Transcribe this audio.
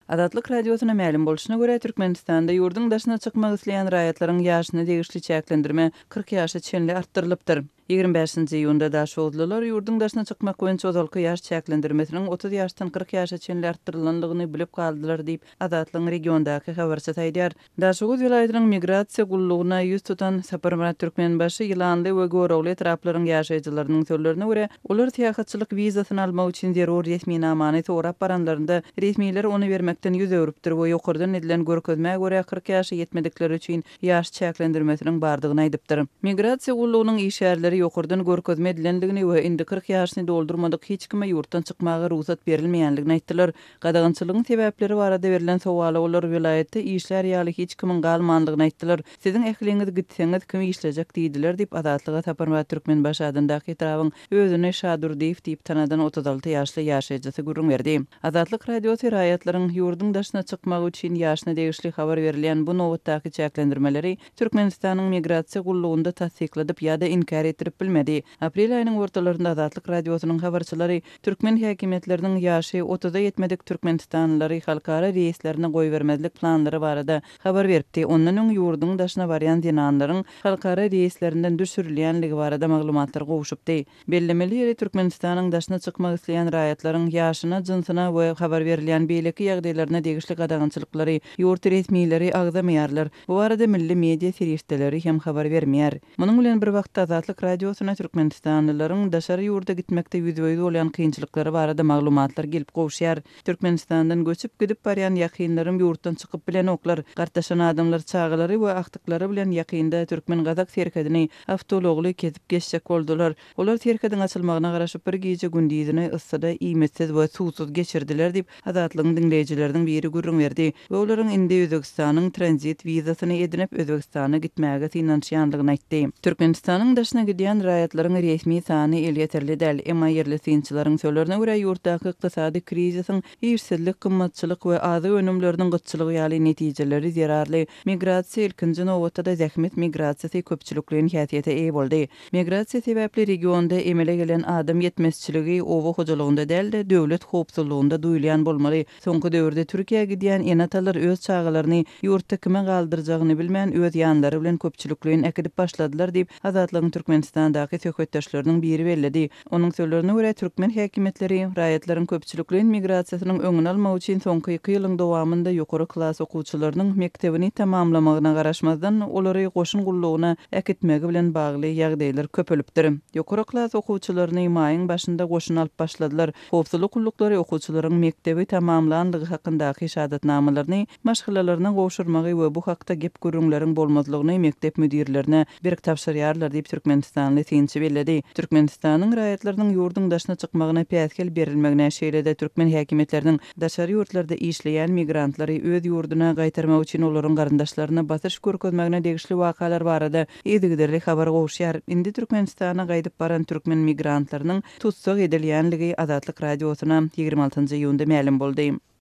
Azatlyk Radiosyna mälim bolşuna görä, Türkmenistanda ýurduň daşyna çykmak isleýän raýatlaryň ýaşyna degişli çäklendirme 40 ýaşa çenli artdyrylypdyr. 25-nji iýunda daşoguzlylar ýurduň daşyna çykmak boýunça ozalky ýaş çäklendirmesiniň 30 ýaşdan 40 ýaşa çenli artdyrylandygyny bilip galdylar diýip, Azatlygyň regiondaky habarçysy aýdýar. Daşoguz welaýatynyň migrasiýa gullugyna ýüz tutan Saparmyrat Türkmenbaşy Ýylanly we Görogly etraplaryň ýaşaýjylarynyň sözlerine görä, olar syýahatçylyk wizasyny almak üçin zerur resminamany sorap baranlarynda, resmiler ony bermekden ýüz öwrüpdir we ýokardan edilen görkezmä görä 40 ýaşa ýetmedikler üçin ýaş çäklendirmesiniň bardygyny aýdypdyr. Migrasiýa gullugynyň işgärleri ýokardan görkezme edilendigini we indi 40 ýaşyny doldurmadyk hiç kime ýurtdan çykmaga rugsat berilmeýändigini aýtdylar. Gadagançylygyň sebäpleri barada berlen sowala olar welaýatda işlär ýaly hiç kimiň galmandygyny aýtdylar. Siziň ähliňiz gitseňiz, kim işlejek diýdiler diýip, Azatlyga Saparmyrat Türkmenbaşy adyndaky etrabyň özüni Şadurdyýew diýip tanadan 36 ýaşly ýaşaýjysy gürrüň berdi. Azatlyk Radiosy raýatlaryň ýurduň daşyna çykmagy üçin ýaşyna degişli habar berilýän bu nobatdaky çäklendirmeleri Türkmenistanyň Migrasiýa gullugynda tassykladyp ýa-da inkär etdirip bilmedi. Aprel aýynyň ortalarynda Azatlyk Radiosynyň habarçylary türkmen häkimiýetleriniň ýaşy otuza ýetmedik türkmenistanlylary halkara reýslerine goýbermezlik planlary barada habar beripdi. Ondan öň ýurduň daşyna barýan zenanlaryň halkara reýslerinden düşürilýänligi barada maglumatlar gowşupdy. Bellemeli ýeri, Türkmenistanyň daşyna çykmak isleýän raýatlaryň ýaşyna, jynsyna we habar berilýän beýleki ýagdaýlaryna degişli gadagançylyklary ýurt resmileri agzamaýarlar. Bu barada milli media serişdeleri hem habar bermeýär. Munuň bilen bir wagtda Azatlyk Radiosyna türkmenistanlylaryň daşary ýurda gitmekde ýüzbe-ýüz bolýan kynçylyklary barada maglumatlar gelip gowuşýar. Türkmenistandan göçüp gidip barýan ýakynlarym ýurtdan çykyp bilenoklar. Gartaşan adamlar çagalary we agtyklary bilen ýakynda türkmen-gazak serhedini awtoulagly kesip geçjek boldular. Olar serhediň açylmagyna garaşyp bir gije-gündizini yssyda iýmitsiz we suwsuz geçirdiler diýip, Azatlygyň diňleýjileriniň biri gürrüň berdi we olaryň indi Özbegistanyň tranzit wizasyny edinip, Özbegistana gitmäge synanyşýandygyny aýtdy. Türkmenistanyň daşyna gidýän raýatlaryň resmi sany elýeterli däl. Emma ýerli synçylaryň sözlerine görä, ýurtdaky ykdysady krizisiň işsizlik, gymmatçylyk we azyk önümleriniň gytçylygy ýaly netijeleri zerarly migrasiýa, ilkinji nobatda-da zähmet migrasiýasy köpçülikleýin häsiýete eýe boldy. Migrasiýa sebäpli regionda emele gelen adam ýetmezçiligi oba hojalygynda däl-de, döwlet howpsuzlygynda duýulýan bolmaly. Soňky döwürde Türkiýä gidýän ene-atalar öz çagalaryny ýurtda kime galdyrjagyny bilmän, öz ýanlary bilen köpçülikleýin äkidip başladylar diýip, Azatlygyň Türkmenistandaky söhbetdeşleriniň biri belledi. Onuň sözlerine görä, türkmen häkimiýetleri raýatlaryň köpçülikleýin migrasiýasynyň öňüni almak üçin soňky iki ýylyň dowamynda ýokary klas okuwçylarynyň mekdebini tamamlamagyna garaşmazdan, olary goşun gullugyna äkitmegi bilen bagly ýagdaýlar köpelipdir. Ýokary klas okuwçylaryny maýyň başynda goşuna alyp başladylar. Howpsuzlyk gulluklary okuwçylaryň mekdebi tamamlandygy hakyndaky şahadatnamalaryny maşgalalaryna gowşurmagy we bu hakda gep-gürrüňleriň bolmazlygyny mekdep müdirlerine berk tabşyrýarlar diýip, türkmenistanly synçy belledi. Türkmenistanyň raýatlarynyň ýurduň daşyna çykmagyna päsgel berilmegine, şeýle-de türkmen häkimiýetleriniň daşary ýurtlarda işleýän migrantlary öz ýurduna gaýtarmak üçin olaryň garyndaşlaryna basyş görkezmegine degişli wakalar barada yzygiderli habar gowuşýar. Indi Türkmenistana gaýdyp baran türkmen migrantlarynyň tussag edilýänligi Azatlyk Radiosyna 26 iýunda mälim boldy.